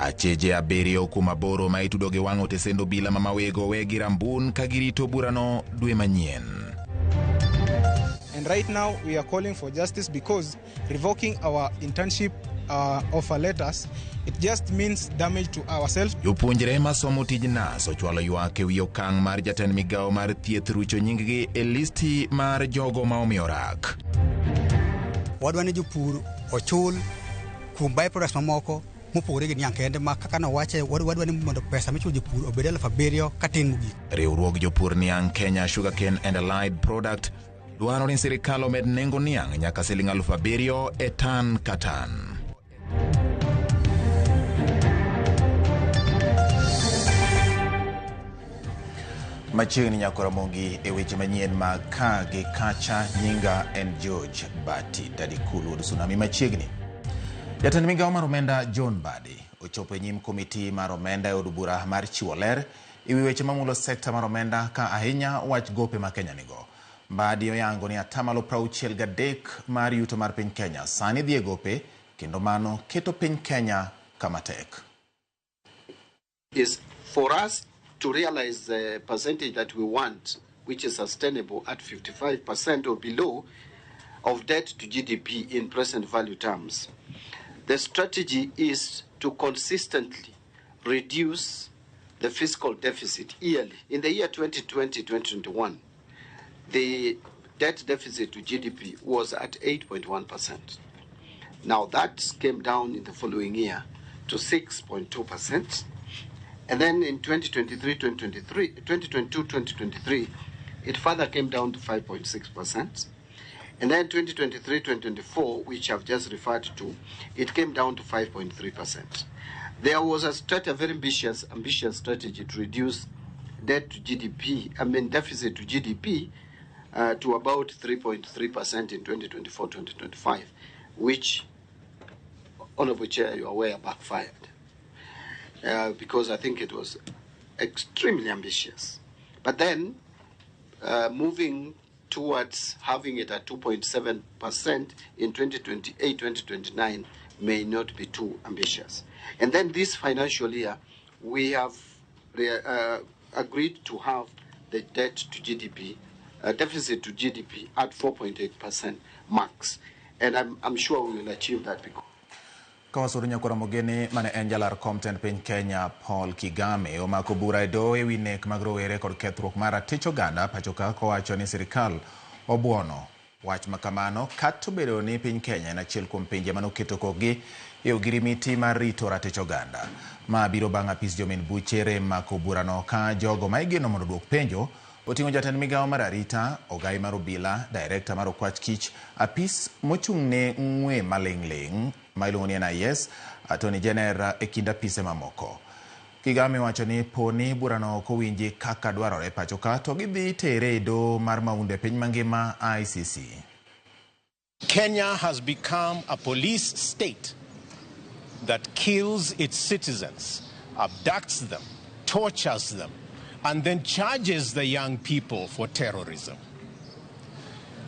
Acheje abiriyo kuom aboro ma itudo gi wang'o tesend obila ma Mawego we gi rambun ka girito burano dwe manyien. And right now we are calling for justice because revoking our internship offer letters, it just means damage to ourselves. Jopuonjre masomo tij nas ochwalo ywak e wi okang' mar jatend migawo mar thieth rucho nyinggi e listi mar jogo ma omiyo rak. Wadwa ni jopur ochul kuom byproducts mamoko mopogore gi niang' kende ma kaka nowache wadwa ni mondo pesa michulo jopur obed 7,000 katin mogik. Riwruog jopur niang' Kenya Sugarcane and Allied Product dwaro ni sirikal omed nengo niang' nyaka siling 7,000 e tan ka tan. Machiegni nyako Ramogi e weche manyien mag ka gi kacha nyinga en George Bati Dadikulu wuod Tsunami machiegni. Jatend migawo mar omenda John Mbadi ochopo e nyim komiti mar omenda e od bura mar chiwo ler e wi weche mamulo sekta mar omenda ka ahinya wach gope ma Kenya nigo. Mbadi oyango ni atamalo 63 mar yuto mar piny Kenya sani dhi e gope kendo mano keto piny Kenya kama tek. Is for us to realize the percentage that we want, which is sustainable at 55% or below of debt to GDP in present value terms. The strategy is to consistently reduce the fiscal deficit yearly. In the year 2020-2021, the debt deficit to GDP was at 8.1%. Now that came down in the following year to 6.2%. And then in 2022-2023, it further came down to 5.6%. And then 2023-2024, which I've just referred to, it came down to 5.3%. There was a very ambitious strategy to reduce debt to GDP, I mean deficit to GDP, to about 3.3% in 2024-2025, which, Honorable Chair, you are aware, backfired. Because I think it was extremely ambitious. But then, moving towards having it at 2.7% in 2028-2029 may not be too ambitious. And then this financial year, we have agreed to have the debt to GDP, deficit to GDP at 4.8% max. And I'm sure we will achieve that. Because Kawasuru nyakwara Mogene mane en jalar kom tend piny Kenya Paul Kigame omako bura e doho ewi nek mag rowere kod kethruok mar ratich oganda pacho ka kowacho ni sirikal obuono wach makamano kata obedo ni piny Kenya en achiel kuom pinje manoketo kokgi e ogirimiti mar rito ratich oganda. Ma biro bang' apis jomin buche rem mako burano ka jogo ma igeno mondo oduok penjo oting'o jatend migawo mar arita, ogai mar obila, director mar okwach kich, apis mochung' ne ng'we maling'ling' ma iluongo ni NIS, Attorney General e kind apise mamoko. Kigame wacho ni po ni burano ok owinji kaka dwarore pacho ka to gidhi tere e doho mar maundu e piny mangima ICC. Kenya has become a police state that kills its citizens, abducts them, tortures them, and then charges the young people for terrorism.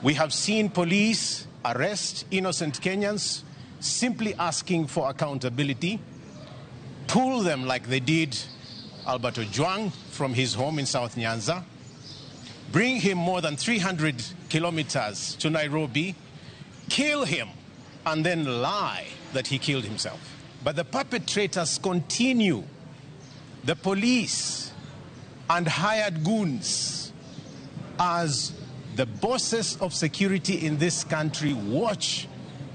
We have seen police arrest innocent Kenyans simply asking for accountability, pull them like they did Albert Ojwang from his home in South Nyanza, bring him more than 300 kilometers to Nairobi, kill him, and then lie that he killed himself. But the perpetrators continue. The police and hired goons, as the bosses of security in this country, watch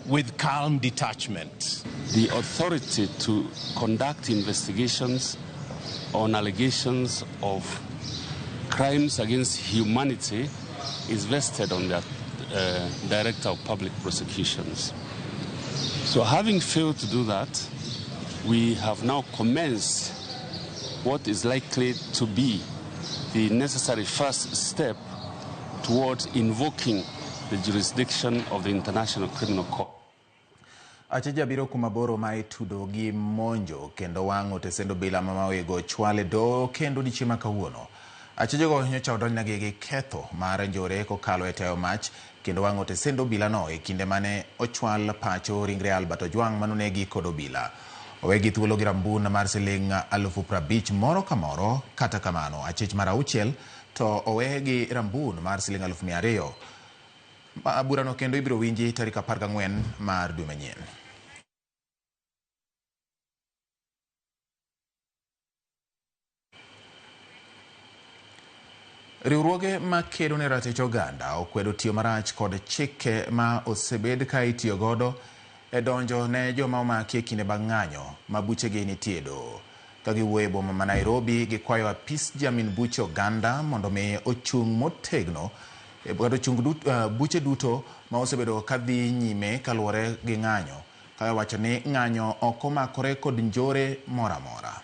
with calm detachment. The authority to conduct investigations on allegations of crimes against humanity is vested on the Director of Public Prosecutions. So having failed to do that, we have now commenced what is likely to be the necessary first step towards invoking the jurisdiction of the International Criminal Court. Acheje abiriyo kuom aboro ma itudo gi monjo kendo wang'o tesend obila ma Mawego chwale doho kendo odiechieng' ma kawuono. Achejego nyocha odonjnegi gi ketho mar njore kokalo e tayo mach kendo wang'o tesend obilano e kinde mane ochwal pacho ringre Albert Ojwang' manonegi kod obila. Owegi thuolo gi rambun mar siling 50,000 moro ka moro. Kata kamano, achich mar 6 to owe gi rambun mar siling 200,000. Burano kendo ibiro winji tarik 14 mar dwe manyien. Riwruoge makedo ne ratich oganda okwedo tiyo marach kod chike ma osebed ka itiyo godo e donjo ne joma omaki e kinde mag ng'anyo ma buchegi nitie e doho. Ka giwuoyo e boma ma Nairobi, gikwayo apis jamin buche oganda mondo mi ochung' motegno kata ochung buche duto ma osebedo ka dhi nyime kaluwore gi ng'anyo, ka iwacho ni ng'anyo ok omakore kod njore moro amora.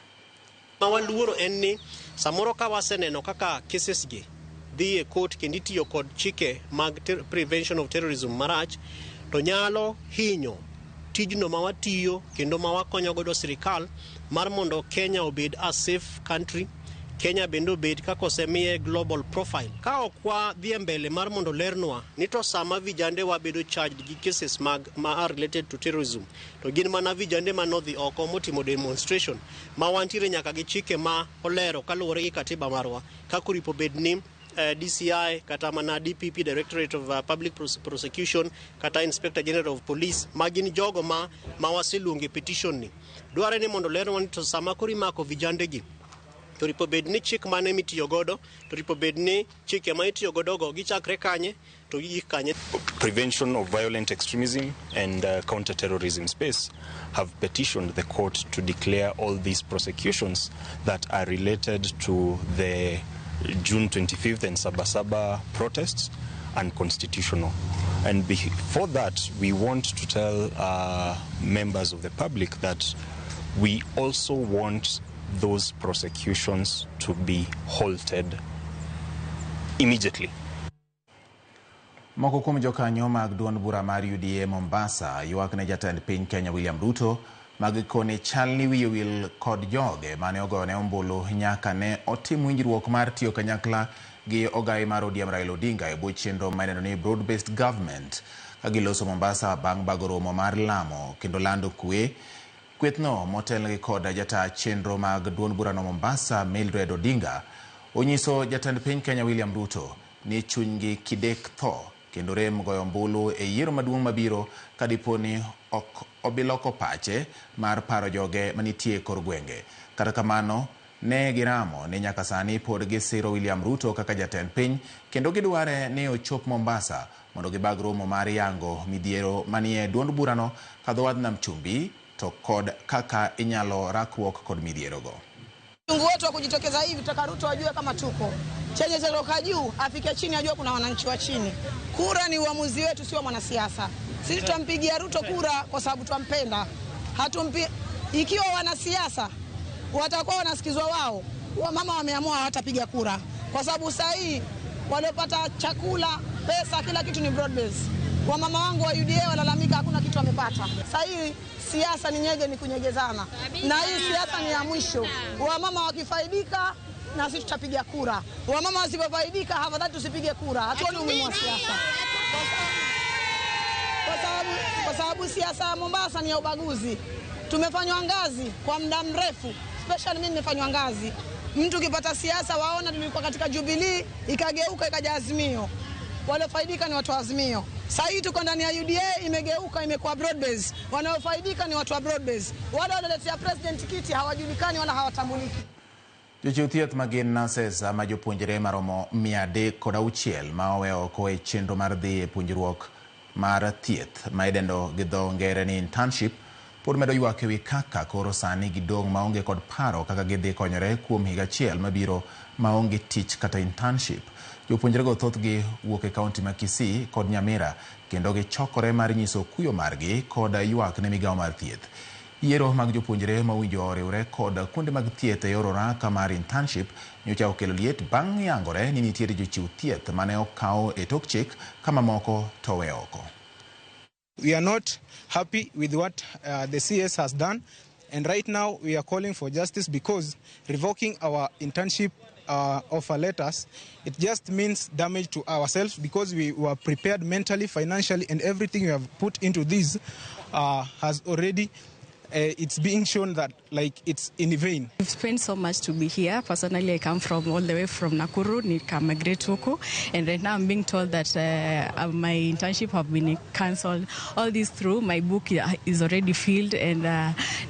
Ma waluoro en ni samoro ka waseneno kaka cases gi dhi e court kendo itiyo kod chike mag prevention of terrorism marach, to nyalo hinyo tijno ma watiyo kendo ma wakonyo godo sirikal mar mondo Kenya obed a safe country, Kenya bende obed kaka osemiye global profile. Ka ok wadhi e mbele mar mondo lernwa ni to sama vijande wa bedo charged gi cases mag ma are related to terrorism, to gin mana vijande manodhi oko motimo demonstration ma wantiere nyaka gi chike ma olero kaluwore gi katiba marwa kaka oripo bed ni DCI kata mana DPP, Directorate of Public Prosecution, kata Inspector General of Police, ma gin jogo ma waseluongo e petition ni. Dwarre ni mondo lernwa ni to sama koro imako vijande gi, to ripo bed ni chik mane mitiyo godo, to ripo bed ni chike ma itiyo godo go gichakre kanye to gigik kanye. Prevention of violent extremism and counter-terrorism space have petitioned the court to declare all these prosecutions that are related to the June 25th and Sabasaba protests unconstitutional. And before that, we want to tell members of the public that we also want those prosecutions to be halted immediately. Moko kuom jokanyo mag duond bura mar UDA Mombasa ywak ne jatend piny Kenya William Ruto magikone chal ni wiye wil kod joge mane ogoyone ombulu nyaka ne otim winjruok mar tiyo kanyakla gi ogai mar ODM Raila Odinga e bwo chenro ma ineno ni broad based government. Ka giloso Mombasa bang' bago romo mar lamo kendo lando kwe, kwethno motelnegi kod jata chenro mag duond burano Mombasa Mildred Odinga onyiso jatend piny Kenya William Ruto ni chunygi kidek tho kendo rem goyo ombulu e yiero maduong' mabiro ka dipo ni ok obiloko pache mar paro joge manitie e kor gwenge. Kata kamano, ne giramo ni nyaka sani pod gisiro William Ruto kaka jatend piny kendo gidware ni ochop Mombasa mondo gibag romo mar yango midhiero manie duond burano ka dho wadh Nam Chumbi to kod kaka inyalo rakruok kod midhierogo. Mungu wetu wa kujitokeza hivi, tutaka Ruto ajue kama tuko chenye chatoka juu afike chini, ajue kuna wananchi wa chini. Kura ni uamuzi wetu, sio mwanasiasa. Sisi tutampigia Ruto kura kwa sababu twampenda. Hatumpi ikiwa wanasiasa watakuwa wanasikizwa wao, wamama wameamua hawatapiga kura kwa sababu saa hii waliopata chakula, pesa, kila kitu ni broad base. Wamama wangu wa UDA walalamika hakuna kitu wamepata. Saa hii siasa ni nyege, ni kunyegezana. Na hii siasa ni ya mwisho. Wamama wakifaidika na sisi tutapiga kura. Wamama wasipofaidika afadhali tusipige kura. Hatuoni umuhimu wa siasa. Kwa sababu siasa ya Mombasa ni ya ubaguzi. Tumefanywa ngazi kwa muda mrefu. Especially mimi nimefanywa ngazi. Mtu ukipata siasa waona tulikuwa katika Jubilee ikageuka ikaja Azimio. Waliofaidika ni watu wa Azimio. Sasa hii tuko ndani ya UDA imegeuka imekuwa broad base. Wanaofaidika ni watu wa broad base. Wale walioletea president kiti hawajulikani wala hawatambuliki. Jochiw thieth ma gin nurses ma jopuonjre maromo 306 ma owe oko e chenro mar dhi e puonjruok mar thieth ma idendo gi dho ngere ni internship pod medo ywak ewi kaka koro sani gidong' maonge kod paro kaka gidhi konyore kuom higa achiel mabiro maonge tich kata internship. Jopuonjrego thothgi wuok e kaunti ma Kisii kod Nyamira kendo gichokore mar nyiso kuyo margi kod ywak ne migawo mar thieth. Yiero mag jopuonjre mowinjo oriwre kod kuonde mag thieth e yor oraka mar internship nyocha okelo liet bang' yangore ni nitiere jochiw thieth mane okaw e tok chik ka mamoko to owe oko. We are not happy with what the CS has done, and right now we are calling for justice because revoking our internship offer letters, it just means damage to ourselves because we were prepared mentally, financially, and everything we have put into this has already It's being shown that like it's in vain. We've spent so much to be here. Personally, I come from all the way from Nakuru, nikamigrate huku, and right now I'm being told that my internship have been cancelled. All this through, my book is already filled, and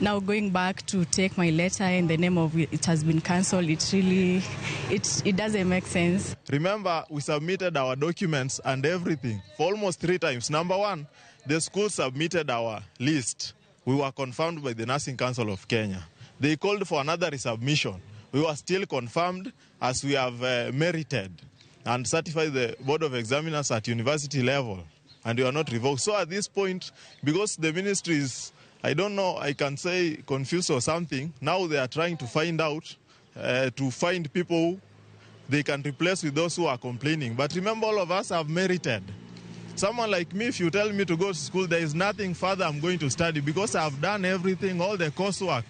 now going back to take my letter in the name of it has been cancelled, it really, it doesn't make sense. Remember, we submitted our documents and everything for almost 3 times. Number one, the school submitted our list. We were confirmed by the Nursing Council of Kenya. They called for another resubmission. We were still confirmed as we have merited and certified the Board of Examiners at university level, and we are not revoked. So at this point, because the ministry is, I don't know, I can say confused or something, now they are trying to find out, to find people they can replace with those who are complaining. But remember, all of us have merited. Someone like me, if you tell me to go to school, there is nothing further I'm going to study because I've done everything, all the coursework.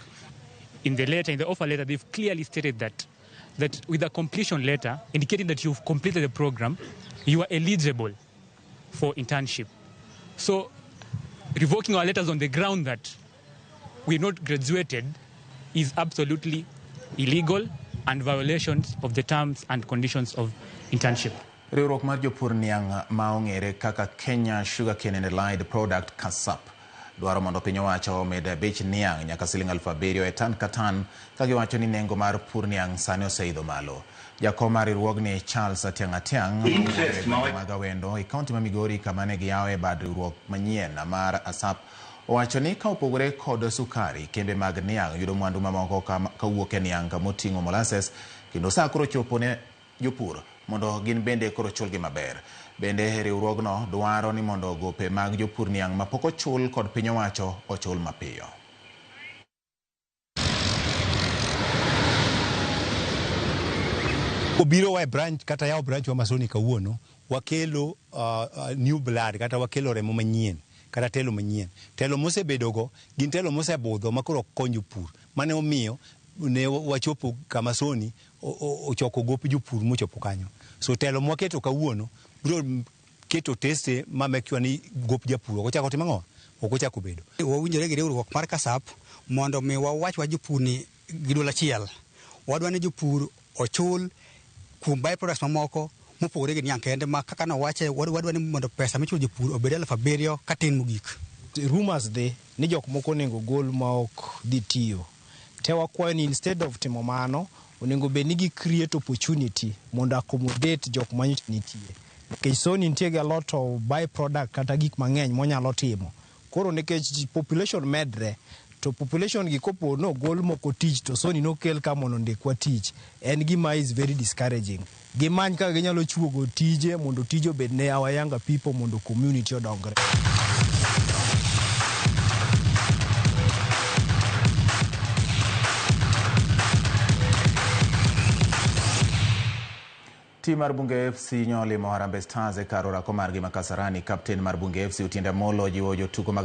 In the letter, in the offer letter, they've clearly stated that with a completion letter indicating that you've completed the program, you are eligible for internship. So revoking our letters on the ground that we're not graduated is absolutely illegal and violations of the terms and conditions of internship. Riwruok mar jopur niang' ma ong'ere kaka Kenya Sugarcane and Allied Product KASAP dwaro mondo piny owacho omed bech niang' nyaka siling 7,000 e tan ka tan ka giwacho ni nengo mar pur niang' sani oseidho malo. Jakom mar riwruogni Charles Atiang' Atiang' mag Awendo e kaunti ma Migori kama ne giyawo bad riwruok manyien mar ASAP owacho ni ka opogore kod sukari, kembe mag niang' yudo mwandu mamoko kawuok e niang' kamoting'o molasses kendo sa koro chopo ne jopur mondo gin bende koro chulgi maber. Bende riwruogno dwaro ni mondo gope mag jopur niang' mapok ochul kod piny owacho ochul mapiyo. Obiro wa e branch kata yawo branch wa Masoni kawuono, wakelo new blood kata wakelo remo manyien kata telo manyien. Telo mosebedogo gin telo mosebudho ma koro ok kony jopur. Mane omiyo ne wachopo kama Soni ochoko gop jopur mochopo kanyo. So telo mwaketo kawuono biro keto teste ma make sure ni gop japur ok ochako timo ang'o? Ok ochako bedo. Wawinjore gi riwruok mar KASAP mondo mi wawach wa jopur ni gi duol achiel. Wadwa ni jopur ochul kuom byproducts mamoko mopogore gi niang' kende ma kaka nowache wadwa ni mondo pesa michulo jopur obed 7,000 katin mogik. Rumors dhi ni jok moko onego gol ma ok dhi tiyo. Te wakwayo ni instead of timo mano, onego bed ni gi create opportunity mondo accommodate jok manyocha nitie. Nikech Sony nitie gi a lot of byproduct kata gik mang'eny monyalo timo. Koro nikech population medre, to population gi kopo nogol moko tich to Sony nokel ka mondo ondikwa tich. En gima is very discouraging. Gimany kaka ginyalo chuogo tije mondo tije obed ne our younger people mondo community odongre. Tim mar Bunge FC nyolimo Harambee Stars e kar orako margi ma Kasarani. Kapten mar Bunge FC Otiende Amollo jiwo jotugo mag